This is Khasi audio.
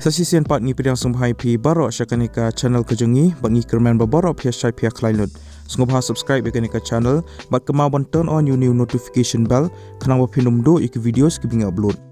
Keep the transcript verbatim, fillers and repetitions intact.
Sa shisien pat ngi pdiang sngewbha ïa phi baroh sha kane ka channel ka jong ngi, bad ngi kyrmen ba baroh phi ïa shait phi ïa khlaiñ lut. Sngewbha subscribe ïa kane ka channel bad kynmaw ban turn on ïa u new notification bell, khnang ba phin ym duh ïa ki videos kiba ngi upload.